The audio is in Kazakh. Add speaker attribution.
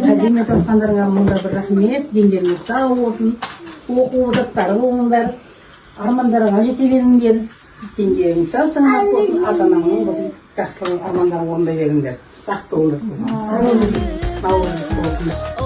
Speaker 1: Сәлем айтып жатқандарыңа мың да бір рахмет. Дендеріңіз сау болсын, оқу озаттары болыңдар, армандарыңа жете беріңдер. Дендерің сау саламат болсын, ата анаңның болсын, жақсылығын, армандарын орындай беріңдер, бақытты болыңдар. Наурыз құтты болсын.